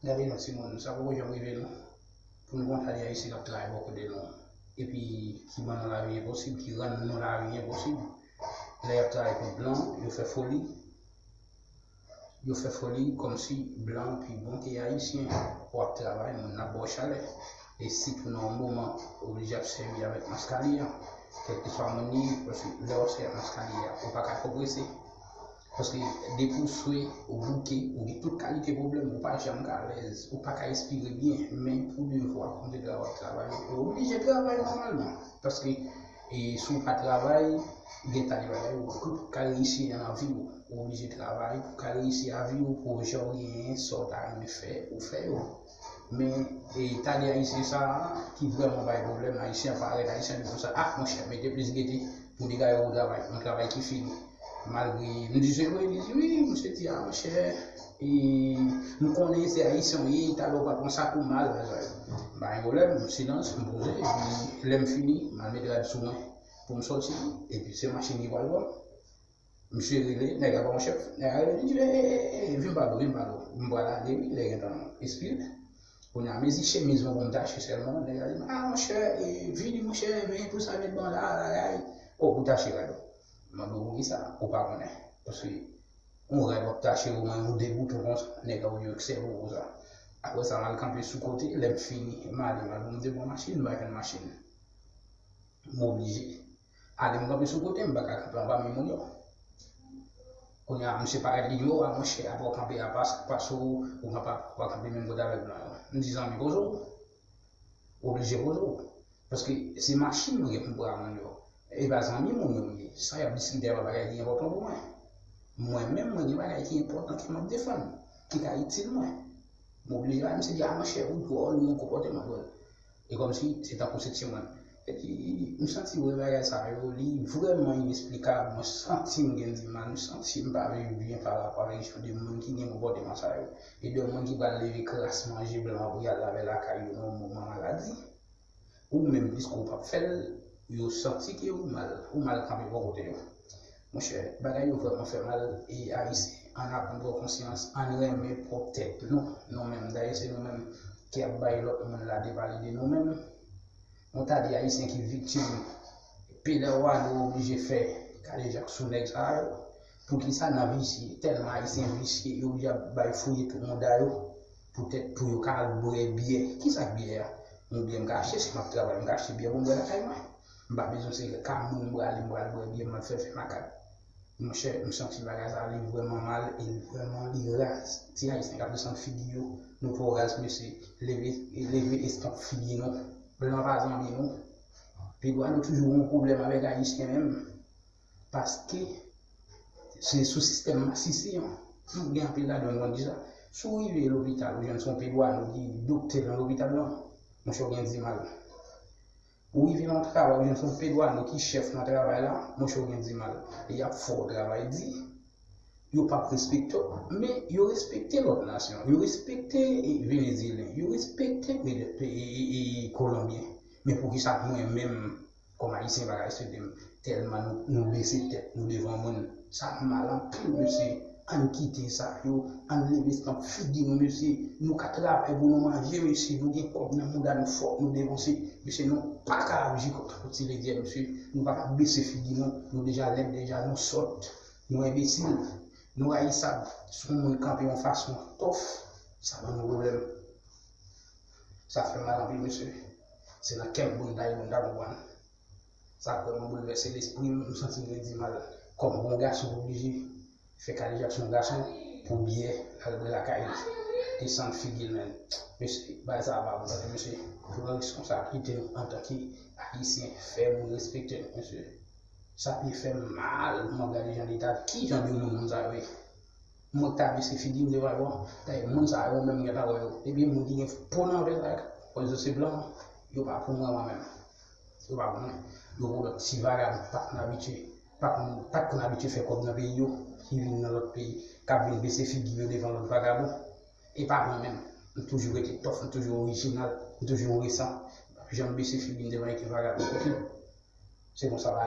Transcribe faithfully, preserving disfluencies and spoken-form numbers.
Gade yon timoun, sa poko janm rive nou. Pou nou konn tande Ayisyen k ap travay bò kote nou. Epi ki ban nou lavi enposib, ki rann nou lavi enposib. Lè y ap travay kont blan, yo fè foli. Yo fè foli kòmsi blan pi bon ke Ayisyen. W ap travay, moun nan ap ba w chalè. E sitou nan yon moman, ou oblije ap sèvi avèk maskalye a. Kèlkeswa moun li ye, paske lè w ap sèvi ak maskalye a, ou pa ka twò prese. Paske depi w swe, ou bouke, ou gen tout kalite pwoblèm, ou pa janm ka alèz, ou pa ka espire byen, men pou devwa, kòm se travay w ap travay, ou oblije travay nòmalman. Paske, e, si w pa travay, gen ta de bagay ou ka reyisi nan lavi w. Ou oblije travay pou w ka reyisi lavi w, pou jan w genyen, sa w ta renmen fè, ou fè yo. Men, e, ta de Ayisyen sa a, ki vrèman bay pwoblèm, Ayisyen parèt, Ayisyen di konsa, ah, monchè, mete plis gete, pou m te ka yon travay, yon travay ki fini. Malgre, m di se vre, li di, wi, misye di, ah, monchè, e, m konnen se Ayisyen w ye, talè w pa pran sa pou mal, sa yo. M pa gen pwoblèm, m silans, m poze, epi lè m fini, m al mete rad sou mwen, pou m sòti, epi se machin ki pral pran m. Misye rele, nèg la pa yon chèf. Nèg la rele, li di, "Ey, ey, ey, ey, vin pale, vin pale." M pral ale, wi, lè gentan espire. Kounye a, mezi chemiz mwen pou m tache sèlman, nèg la di, "Ah, monchè, e, vini, monchè, men pou sa, met ban la, la, la." O, pou tache rad ou. M mande w, "Poukisa?" Ou pa konnen. Paske yon rad w ap tache, ou mwen, yon de bouton konsa, nèg la oblije obsève w konsa. Apre sa, m al kanpe sou kote, lè m fini, m ale, m al pou m te pran machin, m pa jwenn machin. M oblije. Ale m kanpe sou kote, m pa ka kanpe anba men moun yo. Kounye a, misye parèt li di, o, a monchè, apa w kanpe a pa, pa sou, ou pa, pa, pa kanpe menm kote avèk blan yo. M di, zanmi, poze w. Oblije poze w. Paske se machin mwen gen pou m pran moun yo. E pa zanmi moun yo m ye. Sa y ap diskite a pa bagay ki enpòtan pou mwen. Mwen menm, mwen gen bagay ki enpòtan ke m ap defann, ki ka itil mwen. M oblije, a, misye di, a, monchè, ou dwòl, ou gen yon konpòteman dwòl. E kòmsi se tankou se timoun. Epi, m santi vre bagay sa yo, li vrèman inesplikab. Mwen santi m gen dimal, m santi m pa viv byen pa rapò avèk jan de moun ki gen konpòteman sa yo. E de moun ki pral leve kras manje blan pou y al lave lakay yo nan yon moman maladi. Ou menm, piske w p ap fè l, yo santi ke ou mal, ou mal kanpe bò kote yo. Monchè, bagay yo vrèman fè mal, e Ayisyen, ann aprann pran konsyans, ann renmen pwòp tèt nou. Nou menm, dayè se nou menm ki ap bay lòt moun la depale de nou menm. Yon ta de Ayisyen ki viktim, pè de wa nou oblije fè kadejak sou nèg sa yo. Poukisa nan visye, tèlman Ayisyen visye, yo oblije ap bay fouye tout mouda yo, poutèt pou yo ka al bwè byè. Kisa k byè a? Yon byè m ka achte, si m ap travay, m ka achte byè pou m bwè lakay mwen. M pa bezwen se ka moun m prale, m pral bwè byè, m ap fè fè makak. Monchè, m santi bagay sa li vrèman mal e li vrèman li raz. Ti Ayisyen k ap desann figi yo, nou twò raz, mesye. Leve, leve estanp figi nou. Blan pa zanmi nou. Pye dwa nou toujou gen yon pwoblèm avèk Ayisyen menm. Paske se sou sistèm masisi an. Nou gen anpil ladan nou konn di sa. Si w rive lopital, ou jwenn se yon pye dwa nou ki doktè nan lopital lan, monchè, w gen dimal. Ou rive nan travay, ou jwenn se yon pye dwa nou ki chèf nan travay la, monchè, w gen dimal. E y ap fè w travay di. Yo p ap respekte w, men yo respekte lòt nasyon. Yo respekte, e, Venezyelyen. Yo respekte, e, e, e, e, Kolonbyen. Men poukisa mwen menm, kòm Ayisyen, pa ka respekte m? Tèlman nou, nou bese tèt nou devan moun. Sa mal anpil, mesye. Ann kite sa yo. Ann leve estanp figi nou, mesye. Nou ka travay pou nou manje, mesye. Nou gen kòb nan mouda nou, fòk nou depanse. Mesye, nou pa ka ap jikòt tankou ti ledyè, mesye. Nou pa ka bese figi nou. Nou deja lèd, deja nou sòt. Nou enbesil. Nou rayisab. Si yon moun kanpe yon fason tòf, sa ban nou pwoblèm. Sa fè mal anpil, mesye. Se nan kè m pou m ta ye pou m ta konprann. Sa vrèman boulvèse lespri m, m santi m gen dimal. Kòm yon gason oblije fè kadejak sou yon gason pou byè, l al bwè lakay li. Desann figi l, menn. Mesye, bagay sa a pa bon, tande, mesye. Pran responsablite nou antanke Ayisyen, fè moun respekte nou, mesye. Sa pi fè m mal, mwen gade jan leta, ki jan de moun moun sa yo ye? Mwen ta bese figi m devan yo. Dayè, moun sa yo, mwen menm, m gentan wè yo. Depi moun ki gen po nan vè sa yo, wè yo se blan, yo pa pou mwen, mwen menm. Yo pa pou mwen. Yo pou lòt ti vagabon, pa konn abitye, pa konn, pa konn abitye fè kòb nan peyi yo, ki vin nan lòt peyi, k ap vin bese figi yo devan lòt vagabon. E pa mwen menm. M toujou rete tòf, m toujou orijinal, m toujou resan. M p ap janm bese figi m devan okenn vagabon, okenn. Se konsa,